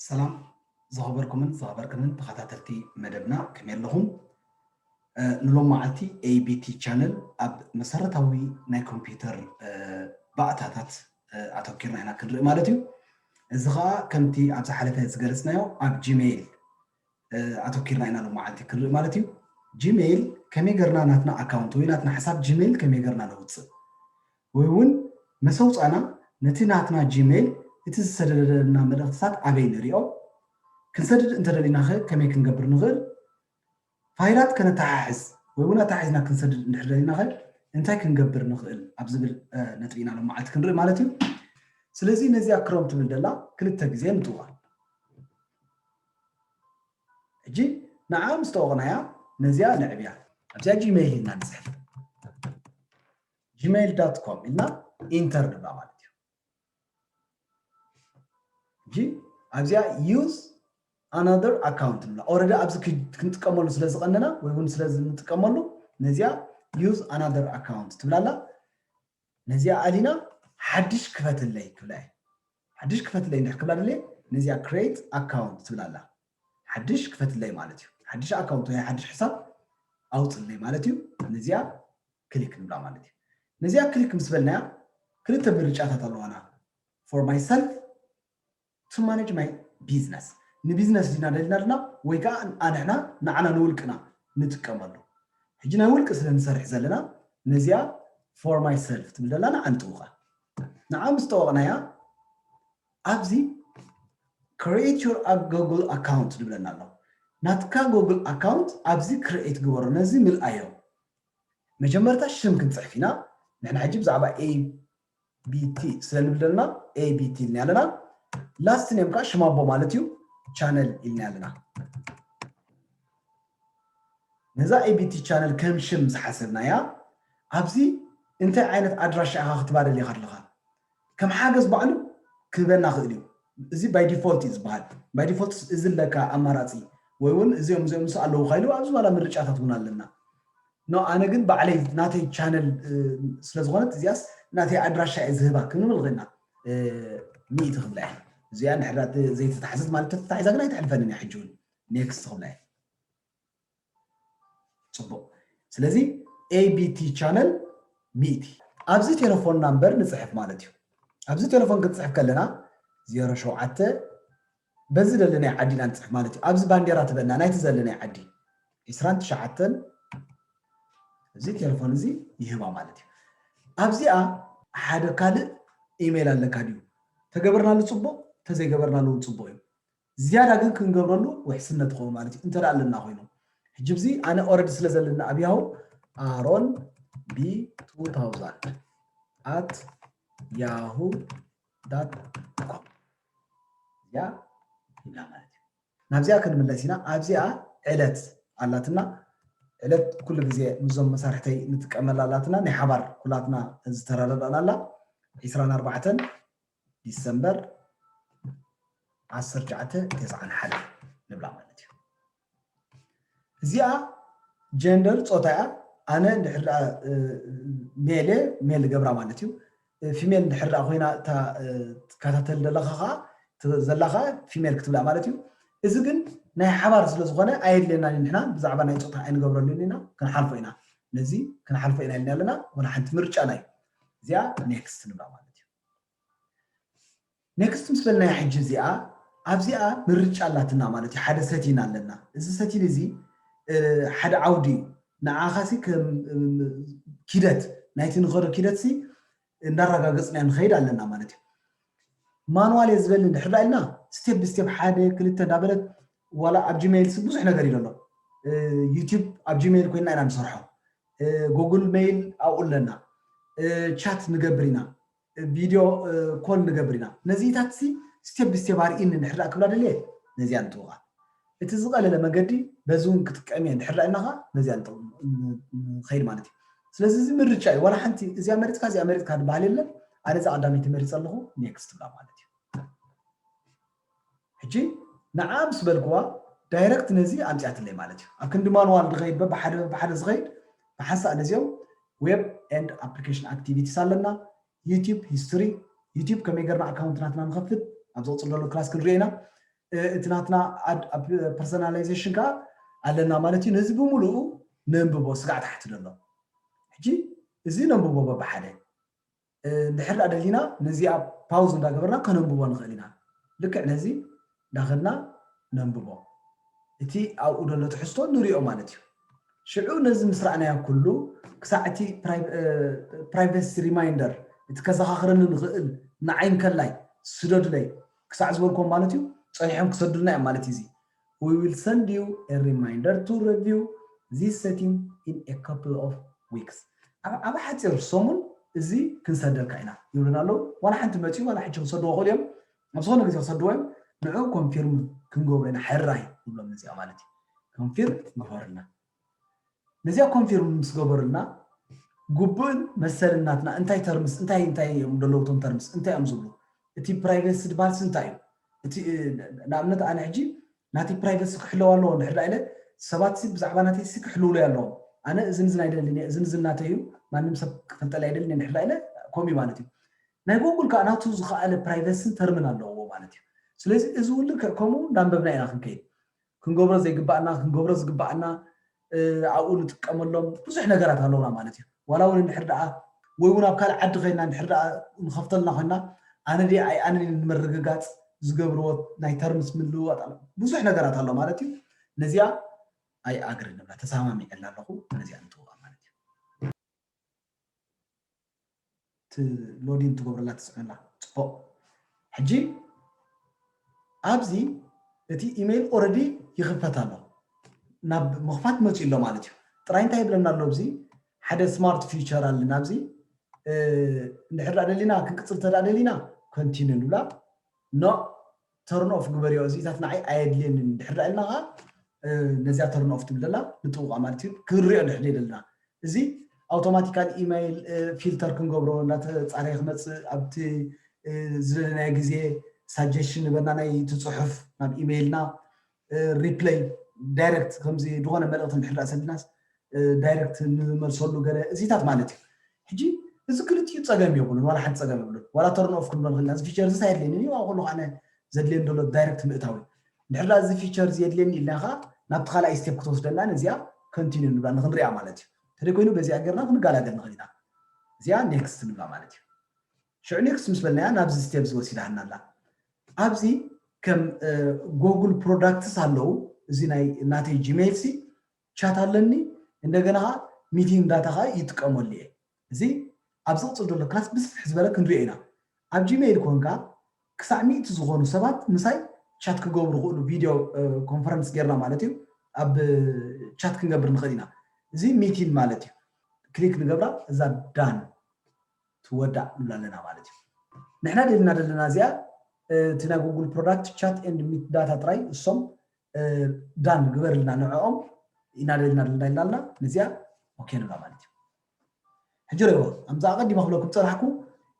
ሰላም ዝኸበርኩምን ዝኸበርክንን ተኸታተልቲ መደብና፣ ከመይ ኣለኹም? ንሎም መዓልቲ ኤቢቲ ቻነል ኣብ መሰረታዊ ናይ ኮምፒውተር ባእታታት ኣተኪርና ኢና ክንርኢ ማለት እዩ። እዚ ከዓ ከምቲ ኣብ ዝሓለፈ ዝገለፅናዮ ኣብ ጂሜይል ኣተኪርና ኢና ሎም መዓልቲ ክንርኢ ማለት እዩ። ጂሜይል ከመይ ገርና ናትና ኣካውንት ወይ ናትና ሕሳብ ጂሜይል ከመይ ገርና ነውፅእ ወይ እውን መሰውፃና ነቲ ናትና ጂሜይል እቲ ዝሰደደና መልእክትታት ኣበይ ንሪኦ፣ ክንሰድድ እንተደሊና ከ ከመይ ክንገብር ንኽእል፣ ፋይላት ከነተሓሕዝ ወይ እውን ኣተሓሒዝና ክንሰድድ እንድሕር ደሊና ከ እንታይ ክንገብር ንኽእል ኣብ ዝብል ነጥቢ ኢና ሎም መዓልቲ ክንርኢ ማለት እዩ። ስለዚ ነዚኣ ክሮም ትብል ደላ ክልተ ግዜ ንጥዋ። ሕጂ ንዓ ምስ ጠወቕናያ ነዚኣ ነዕብያ። ኣብዚኣ ጂሜይል ኢልና ንፅሕፍ። ጂሜይል ዳት ኮም ኢልና ኢንተር ንብላ ማለት እዩ። ሕጂ ኣብዚኣ use another account ንብላ። ኦረዲ ኣብዚ ክንጥቀመሉ ስለ ዝቐነና ወይ እውን ስለ ዝንጥቀመሉ ነዚኣ use another account ትብላላ። ነዚኣ ኣሊና ሓድሽ ክፈትለይ ክብላ እየ። ሓድሽ ክፈትለይ እንድሕር ክብላ ደልየ ነዚኣ create account ትብላላ። ሓድሽ ክፈትለይ ማለት እዩ። ሓድሽ ኣካውንት ወይ ሓድሽ ሕሳብ ኣውፅለይ ማለት እዩ። ነዚኣ ክሊክ ንብላ ማለት እዩ። ነዚኣ ክሊክ ምስ በልናያ ክልተ ምርጫታት ኣለዋና። For myself to manage my business፣ ንቢዝነስ ዲና ደሊና ኣለና ወይ ከዓ ኣንሕና ንዓና ንውልቅና ንጥቀመሉ። ሕጂ ናይ ውልቂ ስለ ንሰርሕ ዘለና ነዚኣ for myself ትብል ደላ ንዓ ንጥውቓ። ንዓ ምስ ጠወቕናያ ኣብዚ create your Google account ንብለና ኣሎ። ናትካ ጉግል ኣካውንት ኣብዚ ክርኤት ግበሮ፣ ነዚ ምልኣዮ። መጀመርታ ሽም ክንፅሕፍ ኢና። ንሕና ሕጂ ብዛዕባ ኤቢቲ ስለ ንብል ዘለና ኤቢቲ ኢልና ኣለና። ላስት ኔም ከዓ ሽም ኣቦ ማለት እዩ፣ ቻነል ኢልና ኣለና። ነዛ ኤቢቲ ቻነል ከም ሽም ዝሓሰብናያ ኣብዚ እንታይ ዓይነት ኣድራሻ ኢኻ ክትባ ደሊኻ ኣለኻ? ከም ሓገዝ ባዕሉ ክህበና ክእል እዩ። እዚ ባይ ዲፎልት እዩ ዝበሃል። ባይ ዲፎልት እዚ ኣለካ ኣማራፂ ወይ እውን እዚኦም እዚኦም ምስ ኣለዉ ካይሉ ኣብዚ ዋላ ምርጫታት እውን ኣለና። ኖ ኣነ ግን ባዕለይ ናተይ ቻነል ስለ ዝኾነት እዚኣስ ናተይ ኣድራሻ እየ ዝህባ ክንብል ኽእልና። ሚእቲ ክብላ እየ። እዚኣ እንድሕር ዘይተታሕዘት ማለት ተተታሒዛ ግን ኣይተሕልፈንን እያ። ሕጂ እውን ኔክስት ክብላ እየ። ፅቡቕ። ስለዚ ኤቢቲ ቻነል ሚእቲ ኣብዚ ቴሌፎን ናምበር ንፅሕፍ ማለት እዩ። ኣብዚ ቴሌፎን ክንፅሕፍ ከለና ዜሮ ሸውዓተ በዚ ዘለናይ ዓዲ ኢና ንፅሕፍ ማለት እዩ። ኣብዚ ባንዴራ ትበልና ናይቲ ዘለናይ ዓዲ ዒስራን ትሽዓተን እዚ ቴሌፎን እዚ ይህባ ማለት እዩ። ኣብዚኣ ሓደ ካልእ ኢሜይል ኣለካ ድዩ? ተገበርናሉ ፅቡቕ፣ ተዘይገበርናሉ እውን ፅቡቕ እዩ። ዝያዳ ግን ክንገብረሉ ውሕስነት ይኸውን ማለት እዩ። እንተ ደኣ ኣለና ኮይኑ ሕጂ ብዚ ኣነ ኦረዲ ስለ ዘለና ኣብ ያሁ ኣሮን ቢ two thousand at yahoo dot com እዚኣ ይብላ ማለት እዩ። ናብዚኣ ክንምለስ ኢና። ኣብዚኣ ዕለት ኣላትና። ዕለት ኩሉ ግዜ ምስዞም መሳርሕተይ ንጥቀመላ ኣላትና። ናይ ሓባር ኩላትና ዝተረዳዳእና ኣላ። ዒስራን ኣርባዕተን ዲሰምበር ዓሰርተ ትሽዓተ ተስዓን ሓደ ንብላ ማለት እዩ። እዚኣ ጀንደር ፆታ እያ። ኣነ እንድሕር ደኣ ሜል እየ፣ ሜል ገብራ ማለት እዩ። ፊሜል እንድሕር ደኣ ኮይና እታ ትከታተል ዘለኻ ከዓ ዘላ ከዓ ፊሜል ክትብላ ማለት እዩ። እዚ ግን ናይ ሓባር ስለ ዝኾነ ኣየድልየናን እዩ። ንሕና ብዛዕባ ናይ ፆታ ኣይንገብረሉን ኢና፣ ክንሓልፎ ኢና። ነዚ ክንሓልፎ ኢና ኢልና ኣለና። ወላ ሓንቲ ምርጫና እዩ። እዚኣ ኔክስት ንብላ ማለት እዩ። ኔክስት ምስ በልናያ ሕጂ እዚኣ ኣብዚኣ ምርጫ ኣላትና ማለት እዩ። ሓደ ሰቲን ኣለና። እዚ ሰቲን እዚ ሓደ ዓውዲ እዩ። ንዓኻሲ ከም ኪደት ናይቲ ንኸዶ ኪደትሲ እንዳረጋገፅና ንኸይድ ኣለና ማለት እዩ። ማንዋል እየ ዝበል እንድሕር ኢልና ስቴፕ ብስቴፕ ሓደ ክልተ እንዳበለት ዋላ ኣብ ጂሜይል ብዙሕ ነገር እዩ ዘሎ። ዩቲዩብ ኣብ ጂሜይል ኮይንና ኢና ንሰርሖ። ጉግል ሜይል ኣብኡ ኣለና። ቻት ንገብር ኢና። ቪድዮ ኮል ንገብር ኢና። ነዚታት ሲ ስቴፕ ብስቴፕ ኣርእኒ እንድሕር ክብላ ደልየ ነዚኣ ንጥውቓ። እቲ ዝቐለለ መገዲ በዚ እውን ክጥቀም እየ እንድሕር ኢልና ከዓ ነዚኣ ንኸይድ ማለት እዩ። ስለዚ እዚ ምርጫ እዩ። ዋላ ሓንቲ እዚኣ መሪፅካ እዚኣ መሪፅካ ዝበሃል የለን። ኣነ እዛ ቀዳመይቲ መሪፀ ኣለኹ፣ ኔክስት ብላ ማለት እዩ። ሕጂ ንዓ ምስ በልክዋ ዳይረክት ነዚ ኣምፅኣትለይ ማለት እዩ። ኣብ ክንዲ ማኑዋል ዝኸይድ በብሓደ በብሓደ ዝኸይድ ብሓንሳእ ነዚኦም web and application activities ኣለና። YouTube history፣ YouTube ከመይ ገርና ኣካውንት ናትና ንኸፍት ኣብ ዝቕፅል ዘሎ ክላስ ክንሪኦ ኢና። እቲ ናትና personalization ከዓ ኣለና ማለት እዩ። ነዚ ብምሉኡ ነንብቦ ስጋዕ ታሕቲ ዘሎ ሕጂ እዚ ነንብቦ በብሓደ። እንድሕር ደኣ ደሊና ነዚኣ ፓውዝ እንዳገበርና ከነንብቦ ንኽእል ኢና። ልክዕ ነዚ እንዳኸድና ነንብቦ። እቲ ኣብኡ ዘሎ ትሕዝቶ ንሪኦ ማለት እዩ። ሽዑ ነዚ ምስ ረኣናዮ ኩሉ ክሳዕ እቲ privacy reminder፣ እቲ ከዘኻኽረኒ ንኽእል ንዓይ እንከላይ ስደዱለይ ክሳዕ ዝበልኩም ማለት እዩ፣ ጸኒሖም ክሰዱልና እዮም ማለት እዩ። እዚ we will send you a reminder to review this setting in a couple of weeks። ኣብ ሓፂር ሰሙን እዚ ክንሰደልካ ኢና ይብሉና ኣለዉ። ዋላ ሓንቲ መፅኡ ዋላ ሕጂ ክሰድዎ ክእሉ እዮም። ኣብ ዝኾነ ግዜ ክሰድዎ እዮም። ንዑ ኮንፊርም ክንገብሮ ኢና ሕራይ ንብሎም ነዚኣ ማለት እዩ። ኮንፊርም ግበሩልና። ነዚኣ ኮንፊርም ምስ ገበሩልና ግቡእን መሰልን ናትና እንታይ ተርምስ እንታይ እንታይ እዮም ዘለዉ እቶም ተርምስ እንታይ እዮም ዝብሉ፣ እቲ ፕራይቬሲ ዝበሃልሲ እንታይ እዩ? እቲ ንኣብነት ኣነ ሕጂ ናቲ ፕራይቬሲ ክሕለው ኣለዎ እንድሕር ኢለ ሰባት ብዛዕባ ናተይሲ ክሕልውለይ ኣለዎም። ኣነ እዝን እዝን ኣይደልን እየ፣ እዝን እዝን ናተይ እዩ፣ ማንም ሰብ ክፈልጠለይ ኣይደልን እንድሕር ኢለ ከምኡ ማለት እዩ። ናይ ጎጉል ከዓ ናቱ ዝኸኣለ ፕራይቬስን ተርምን ኣለዎ ማለት እዩ። ስለዚ እዚ እውን ልክዕ ከምኡ እንዳንበብና ኢና ክንከይድ። ክንገብሮ ዘይግባኣና ክንገብሮ ዝግባኣና ኣብኡ ንጥቀመሎም ብዙሕ ነገራት ኣለውና ማለት እዩ። ዋላ እውን እንድሕር ደኣ ወይ እውን ኣብ ካልእ ዓዲ ኮይና እንድሕር ደኣ ንኸፍተልና ኮይና ኣነ ድየ ኣይ ኣነ ንምርግጋፅ ዝገብርዎ ናይ ተርምስ ምልውዋጥ ኣሎ፣ ብዙሕ ነገራት ኣሎ ማለት እዩ። ነዚኣ ኣይ ኣግሪ ንብላ ተሰማሚዐላ ኣለኹ፣ ነዚኣ ንጥውቓ ማለት እዩ። ሎዲን ትገብረላ ትፅዕነላ። ፅቡቕ። ሕጂ ኣብዚ እቲ ኢሜይል ኦረዲ ይኽፈት ኣሎ፣ ናብ ምኽፋት መፂኡ ኣሎ ማለት እዩ። ጥራይ እንታይ ይብለና ኣሎ? ኣብዚ ሓደ ስማርት ፊቸር ኣለና። ኣብዚ እንድሕር ደኣ ደሊና ክንቅፅል እንተ ደኣ ደሊና ኮንቲኒ ንብላ። ኖ ተርን ኦፍ ግበርዮ፣ እዚታት ንዓይ ኣየድልየንን እንድሕር ደኣ ኢልና ከዓ ነዚኣ ተርን ኦፍ ትብል ዘላ ንጥውቓ ማለት እዩ። ክንሪኦ እንድሕር ደለና እዚ ኣውቶማቲካል ኢሜይል ፊልተር ክንገብሮ እናተፃረየ ክመፅእ ኣብቲ ዝደለናዮ ግዜ ሳጀሽን ንበና ናይ እቲ ፅሑፍ ናብ ኢሜይልና ሪፕለይ ዳይረክት ከምዚ ዝኾነ መልእኽቲ እንድሕር ደኣ ሰዲናስ ዳይረክት ንመልሰሉ ገለ እዚታት ማለት እዩ። ሕጂ እዚ ክልቲኡ ፀገም የብሉን፣ ዋላ ሓንቲ ፀገም የብሉን። ዋላ ተርን ኦፍ ክንብሎ ንኽእል ኢና። እዚ ፊቸር እዚ ኣየድልየንን እዩ፣ ኣብ ኩሉ ኣነ ዘድልየኒ ዘሎ ዳይረክት ምእታው እዩ። እንድሕር ደኣ እዚ ፊቸር እዚ የድልየኒ ኢልና ከዓ ናብቲ ካልኣይ ስቴፕ ክትወስደና ነዚኣ ኮንቲኒዩ ንብላ ንክንሪኣ ማለት እዩ። እንተደይ ኮይኑ በዚኣ ጌርና ክንገላገል ንኽእል ኢና። እዚኣ ኔክስት ንብላ ማለት እዩ። ሽዑ ኔክስት ምስ በልናያ ናብዚ ስቴፕ እዚ ወሲዳና ኣላ። ኣብዚ ከም ጎጉል ፕሮዳክትስ ኣለዉ። እዚ ናይ ናተይ ጂሜይል ሲ ቻት ኣለኒ፣ እንደገና ከዓ ሚቲንግ ዳታ ከዓ ይጥቀመሉ እየ። እዚ ኣብ ዝቕፅል ዘሎ ክላስ ብስፍሕ ዝበለ ክንሪኦ ኢና። ኣብ ጂሜይል ኮንካ ክሳዕ ሚእቲ ዝኾኑ ሰባት ምሳይ ቻት ክገብሩ ክእሉ ቪድዮ ኮንፈረንስ ጌርና ማለት እዩ። ኣብ ቻት ክንገብር ንኽእል ኢና። እዚ ሚቲንግ ማለት እዩ። ክሊክ ንገብራ፣ እዛ ዳን ትወዳእ ንብላ ኣለና ማለት እዩ። ንሕና ደልና ዘለና እዚኣ እቲ ናይ ጉግል ፕሮዳክት ቻት ኤንድ ሚት ዳታ ጥራይ እሶም ዳን ግበርልና ንዕኦም ኢና ደልና ደልና ኢልና ኣለና። ነዚኣ ኦኬ ንብላ ማለት እዩ። ሕጂ ሪእዎ፣ ከምዚ ኣቐዲመ ክብለኩም ዝጸናሕኩ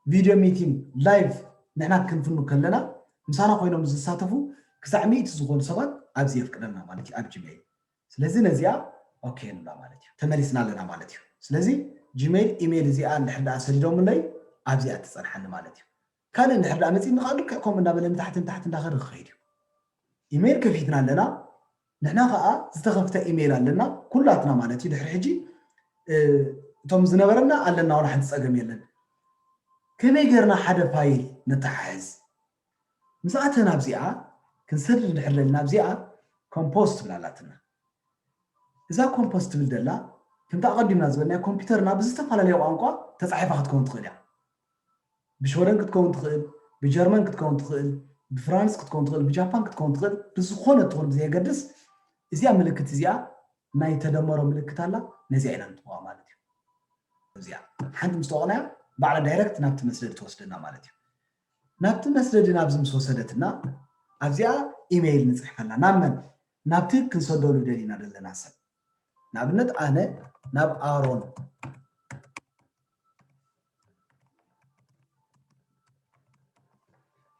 ቪድዮ ሚቲንግ ላይቭ ንሕና ክንፍኑ ከለና ምሳና ኮይኖም ዝሳተፉ ክሳዕ ሚእቲ ዝኾኑ ሰባት ኣብዚ የፍቅደልና ማለት እዩ ኣብ ጂሜይል። ስለዚ ነዚኣ ኦኬ ንብላ ማለት እዩ። ተመሊስና ኣለና ማለት እዩ። ስለዚ ጂሜይል ኢሜይል እዚኣ እንድሕር ደኣ ሰዲዶምለይ ኣብዚኣ ትጸንሓኒ ማለት እዩ። ካልእ እንድሕር ደኣ መጺእኒ ከዓ ልክዕ ከምኡ እንዳበለ ንታሕቲ ንታሕቲ እንዳኸደ ክኸይድ እዩ። ኢሜይል ከፊትና ኣለና። ንሕና ከዓ ዝተኸፍተ ኢሜይል ኣለና ኩላትና ማለት እዩ። ድሕሪ ሕጂ እቶም ዝነበረና ኣለና፣ ዋላ ሓንቲ ጸገም የለን። ከመይ ጌርና ሓደ ፋይል ነተሓሕዝ? ምስ ኣተና ኣብዚኣ ክንሰድድ እንድሕር ደሊና ኣብዚኣ ኮምፖዝ ትብል ኣላትና። እዛ ኮምፖዝ ትብል ደላ ከምቲ ኣቐዲምና ዝበልናዮ ኮምፒውተርና ብዝተፈላለየ ቋንቋ ተጻሒፋ ክትከውን ትኽእል እያ። ብሽወደን ክትከውን ትኽእል፣ ብጀርመን ክትከውን ትኽእል፣ ብፍራንስ ክትከውን ትኽእል፣ ብጃፓን ክትከውን ትኽእል፣ ብዝኾነ ትኹን ብዘየገድስ እዚኣ ምልክት እዚኣ ናይ ተደመሮ ምልክት ኣላ፣ ነዚኣ ኢና ንጥውቓ ማለት እዩ። እዚኣ ሓንቲ ምስ ጠወቕናያ ባዕላ ዳይረክት ናብቲ መስደዲ ትወስደና ማለት እዩ። ናብቲ መስደዲ ናብዚ ምስ ወሰደትና ኣብዚኣ ኢሜይል ንፅሕፈላ። ናብ መን? ናብቲ ክንሰደሉ ደሊና ዘለና ሰብ። ንኣብነት ኣነ ናብ ኣሮን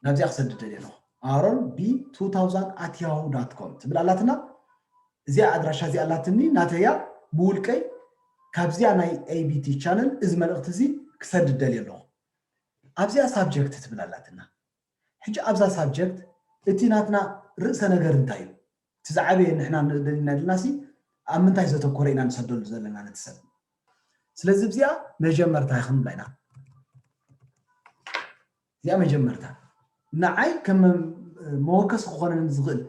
ናብዚኣ ክሰድድ ደልየ ኣለኹ። aron b two thousand at yahoo dot com ትብል ኣላትና። እዚኣ ኣድራሻ እዚኣ ኣላትኒ፣ ናተያ ብውልቀይ ካብዚኣ ናይ A B T channel እዚ መልእኽቲ እዚ ክሰድድ ደልየ ኣለኹ። ኣብዚኣ ሳብጀክት ትብል ኣላትና። ሕጂ ኣብዛ ሳብጀክት እቲ ናትና ርእሰ ነገር እንታይ እዩ? እቲ ዝዓበየ ንሕና ንደልና ድልናሲ ኣብ ምንታይ ዘተኮረ ኢና ንሰደሉ ዘለና ነቲ ሰብ? ስለዚ እዚኣ መጀመርታ ይኽንብላ ኢና። እዚኣ መጀመርታ ንዓይ ከም መወከሲ ክኾነኒ ዝኽእል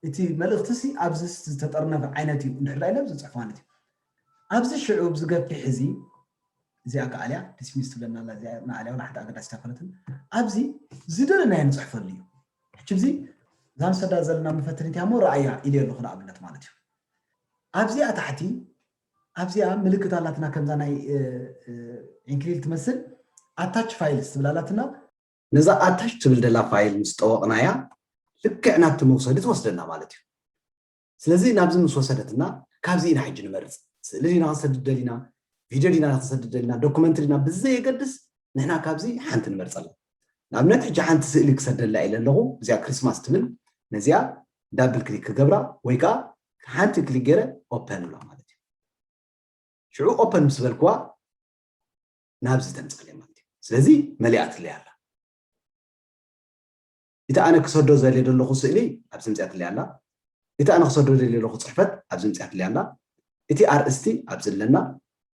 እቲ መልእኽቲ ሲ ኣብዚ ዝተጠርነፈ ዓይነት እዩ እንድሕር ኢለ ዝፅሕፍ ማለት እዩ። ኣብዚ ሽዑ ኣብዚ ገፊሕ እዚ እዚኣ ከኣልያ ዲስሚስ ትብለና ኣላ። እዚኣ ንዓልያ ወላ ሓንቲ ኣገዳሲት ኣይኮነትን። ኣብዚ ዝደለናዮ ንፅሕፈሉ እዩ። ሕጂ እዚ እዛ ንሰዳ ዘለና መፈተኒት እያ እሞ ረኣያ ኢለ ኣለኹ ንኣብነት ማለት እዩ። ኣብዚኣ ታሕቲ ኣብዚኣ ምልክት ኣላትና ከምዛ ናይ ኢንክሊል ትመስል ኣታች ፋይልስ ትብል ኣላትና። ነዛ ኣታች ትብል ደላ ፋይል ምስ ጠወቕናያ ልክዕ ናብቲ መውሰዲ ትወስደና ማለት እዩ። ስለዚ ናብዚ ምስ ወሰደትና ካብዚ ኢና ሕጂ ንመርፅ። ስእሊ ዲና ክንሰድድ ደሊና፣ ቪድዮ ዲና ክንሰድድ ደሊና፣ ዶኩመንት ዲና ብዘየገድስ ንሕና ካብዚ ሓንቲ ንመርፀላ። ንኣብነት ሕጂ ሓንቲ ስእሊ ክሰደላ ኢለ ኣለኹ፣ እዚኣ ክሪስማስ ትብል፣ ነዚኣ ዳብል ክሊክ ክገብራ ወይ ከዓ ሓንቲ ክሊክ ገይረ ኦፐን ብላ ማለት እዩ። ሽዑ ኦፐን ምስ በልክዋ ናብዚ ተምፀለይ ማለት እዩ። ስለዚ መሊኣትለይ ኣላ። እቲ ኣነ ክሰዶ ዘልየ ዘለኹ ስእሊ ኣብዚ ምፅያትለይ ኣላ። እቲ ኣነ ክሰዶ ዘልየ ዘለኹ ፅሕፈት ኣብዚ ምፅያትለይ ኣላ። እቲ ኣርእስቲ ኣብዚ ኣለና።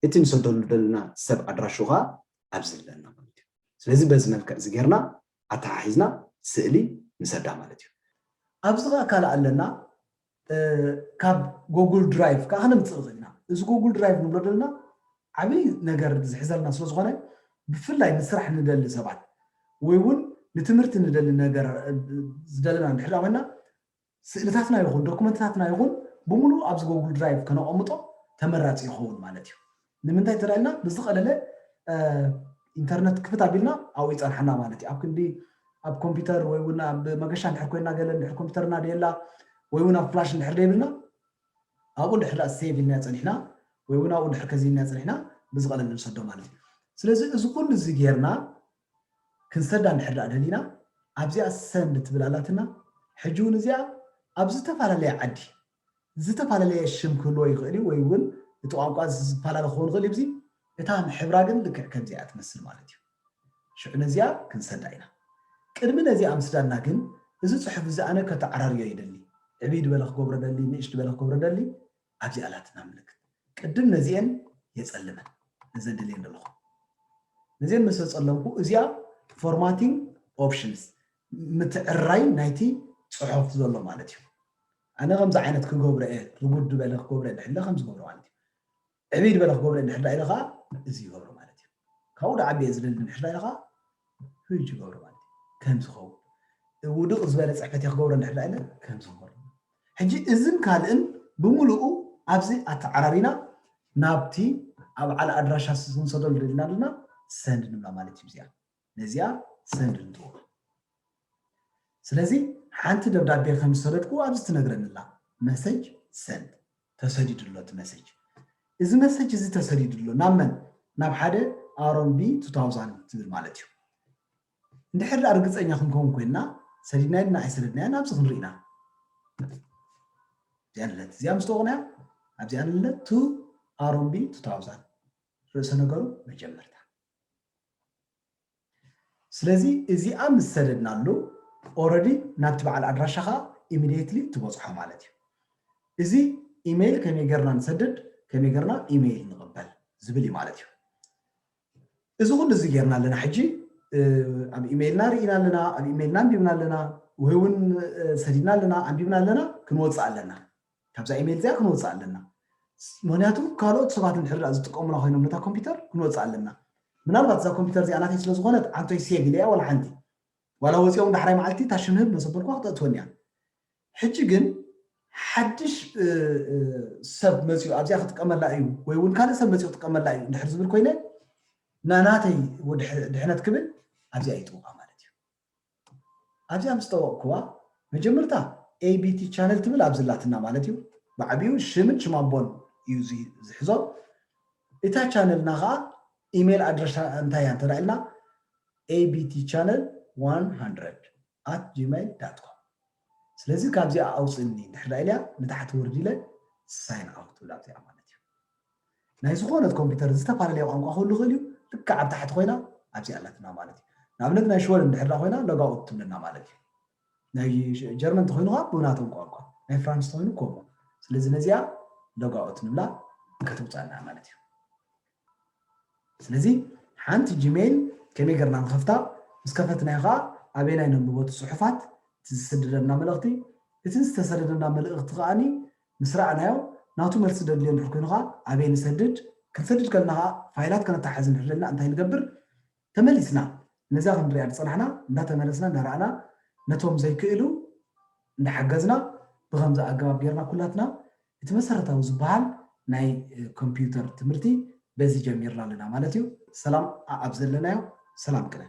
እቲ ንሰደሉ ዘለና ሰብ ኣድራሹ ከዓ ኣብዚ ኣለና ማለት እዩ። ስለዚ በዚ መልክዕ እዚ ጌርና ኣተሓሒዝና ስእሊ ንሰዳ ማለት እዩ። ኣብዚ ከዓ ካልእ ኣለና። ካብ ጎጉል ድራይቭ ከዓ ክነምፅእ ንኽእል ኢና። እዚ ጎጉል ድራይቭ ንብሎ ዘለና ዓብዪ ነገር ዝሕዘልና ስለ ዝኾነ ብፍላይ ንስራሕ ንደሊ ሰባት ወይ እውን ንትምህርቲ ንደሊ ነገር ዝደለና እንድሕር ኮይና ስእልታትና ይኹን ዶኩመንትታትና ይኹን ብምሉእ ኣብዚ ጎጉል ድራይቭ ከነቐምጦ ተመራፂ ይኸውን ማለት እዩ። ንምንታይ ተዳልና ብዝቐለለ ኢንተርነት ክፍት ኣቢልና ኣብኡ ይፀንሓና ማለት እዩ። ኣብ ክንዲ ኣብ ኮምፒውተር ወይ እውን ኣብ መገሻ እንድሕር ኮይና ገለ እንድሕር ኮምፒውተርና ደየላ ወይ እውን ኣብ ፍላሽ እንድሕር ደይብልና ኣብኡ እንድሕር ዳኣ ሴቭ ኢልና ፀኒሕና ወይ እውን ኣብኡ እንድሕር ከዚንና ፀኒሕና ብዝቐለለ ንሰዶ ማለት እዩ። ስለዚ እዚ ኩሉ እዚ ጌርና ክንሰዳ እንድሕር ዳኣ ደሊና ኣብዚኣ ሰንድ ትብል ኣላትና። ሕጂ እውን እዚኣ ኣብ ዝተፈላለየ ዓዲ ዝተፈላለየ ሽም ክህልዎ ይኽእል እዩ ወይ እውን እቲ ቋንቋ ዝፈላለ ክኸውን ይኽእል እዩ። እዚ እታ ሕብራ ግን ልክዕ ከምዚኣ ትመስል ማለት እዩ። ሽዑ ነዚኣ ክንሰዳ ኢና። ቅድሚ ነዚኣ ምስዳድና ግን እዚ ፅሑፍ እዚ ኣነ ከተዓራርዮ ይደሊ። ዕብይ ዝበለ ክገብሮ ደሊ፣ ንእሽት ዝበለ ክገብሮ ደሊ ኣብዚ ኣላትና ምልክት። ቅድም ነዚአን የፀልመን ነዘን ደልየን ዘለኹ ነዚአን ምስ ጸለምኩ እዚኣ ፎርማቲንግ ኦፕሽንስ ምትዕራይ ናይቲ ፅሑፍ ዘሎ ማለት እዩ። ኣነ ከምዚ ዓይነት ክገብሮ እየ ርጉድ ዝበለ ክገብሮ እየ ድሕለ ከም ዝገብሮ ማለት እዩ። ዕብይ ዝበለ ክገብሮ እየ ድሕር ኢለ ከዓ እዚ ይገብሮ ማለት እዩ። ካብኡ ዳዓቢ እየ ዝደሊ ድሕር ኢለ ከዓ ህጅ ይገብሮ ማለት እዩ። ከም ዝኸውን ውድቕ ዝበለ ፅሕፈት እየ ክገብሮ ድሕር ኢለ ከም ዝገብሮ ሕጂ እዝን ካልእን ብምሉኡ ኣብዚ ኣተዓራሪና ናብቲ ኣብ ዓል ኣድራሻ ስንሰደሉ ደሊና ኣለና ሰንድ ንብላ ማለት እዩ። እዚኣ ነዚኣ ሰንድ ንጥውቓ። ስለዚ ሓንቲ ደብዳቤ ከም ዝሰደድኩ ኣብዚ ትነግረንላ መሰጅ ሰንድ ተሰዲዱ ኣሎ እቲ መሰጅ። እዚ መሰጅ እዚ ተሰዲዱ ኣሎ ናብ መን? ናብ ሓደ ኣሮን ቢ two thousand ትብል ማለት እዩ። እንድሕር ርግፀኛ ክንከውን ኮይንና ሰዲድናዮ ድና ኣይሰደድናዮን ኣብዚ ክንርኢ ኢና። እዚኣ ንለት እዚኣ ምስ ተወቕናያ ኣብዚኣ ንለት ቱ ኣሮን ቢ two thousand ርእሰ ነገሩ መጀመርታ። ስለዚ እዚኣ ምስ ሰደድናሉ ኦረዲ ናብቲ በዓል ኣድራሻኻ ኢሚድየትሊ ትበፅሖ ማለት እዩ። እዚ ኢሜይል ከመይ ገርና ንሰድድ ከመይ ገርና ኢሜይል ንቕበል ዝብል እዩ ማለት እዩ። እዚ ኩሉ እዚ ጌርና ኣለና ሕጂ ኣብ ኢሜይልና ርኢና ኣለና ኣብ ኢሜይልና ኣንቢብና ኣለና ወይ እውን ሰዲድና ኣለና ኣንቢብና ኣለና ክንወፅእ ኣለና። ካብዛ ኢሜይል እዚኣ ክንወፅእ ኣለና። ምክንያቱ ካልኦት ሰባት እንድሕር ዝጥቀሙና ኮይኖም ነታ ኮምፒውተር ክንወፅእ ኣለና። ምናልባት እዛ ኮምፒውተር እዚኣ ናተይ ስለዝኮነት ዓንቶይ ሴቭ ኢለያ ዋላ ሓንቲ ዋላ ወፂኦም ዳሕራይ መዓልቲ እታ ሽምህብ መሰበልኳ ክተእትወኒ እያ። ሕጂ ግን ሓድሽ ሰብ መፅኡ ኣብዚኣ ክጥቀመላ እዩ ወይ እውን ካልእ ሰብ መፅኡ ክጥቀመላ እዩ እንድሕር ዝብል ኮይነ ናናተይ ድሕነት ክብል ኣብዚኣ ይጥውቃ ማለት እዩ። ኣብዚኣ ምስ ጠወቕክዋ መጀመርታ ኤቢቲ ቻነል ትብል ኣብዝላትና ማለት እዩ። ብዓብዩ ሽምን ሽማቦን እዩ ዝሕዞ። እታ ቻነልና ከዓ ኢሜይል ኣድረሻ እንታይ እያ እንተዳ ኢልና ኤቢቲ ቻነል one hundred at gmail dot com ስለዚ ካብዚኣ ኣውፅእኒ ድሕር ኢልያ ንታሕቲ ወርድ ኢለ ሳይን ኣውት ትብላ ኣብዚኣ ማለት እዩ። ናይ ዝኾነት ኮምፒውተር ዝተፈላለየ ቋንቋ ክህሉ ይኽእል እዩ። ልክዕ ኣብ ታሕቲ ኮይና ኣብዚኣ ኣላትና ማለት እዩ። ንኣብነት ናይ ሽወደን ድሕር ኮይና ሎጋውት ትብለና ማለት እዩ። ናይ ጀርመን ተኮይኑ ከዓ ብናቶም ቋንቋ፣ ናይ ፍራንስ ተኮይኑ ከምኡ። ስለዚ ነዚኣ ሎጋውት ንብላ ከተውፅኣና ማለት እዩ። ስለዚ ሓንቲ ጂሜይል ከመይ ገርና ንኸፍታ፣ ምስ ከፈትናዮ ከዓ ኣበየናይ ነንብቦ እቲ ፅሑፋት፣ እቲ ዝስደደና መልእኽቲ፣ እቲ ዝተሰደደና መልእኽቲ ከዓኒ ምስ ረኣናዮ ናቱ መልሲ ደድልዮ እንድሕር ኮይኑ ከዓ ኣበይ ንሰድድ፣ ክንሰድድ ከለና ከዓ ፋይላት ከነተሓዝ እንድሕር ደልና እንታይ ንገብር፣ ተመሊስና ነዛ ክንሪኣ ዝፀናሕና እንዳተመለስና እንዳረኣና ነቶም ዘይክእሉ እንዳሓገዝና ብከምዚ ኣገባብ ጌርና ኩላትና እቲ መሰረታዊ ዝበሃል ናይ ኮምፒውተር ትምህርቲ በዚ ጀሚርና ኣለና ማለት እዩ። ሰላም ኣብ ዘለናዮ ሰላም ቅነ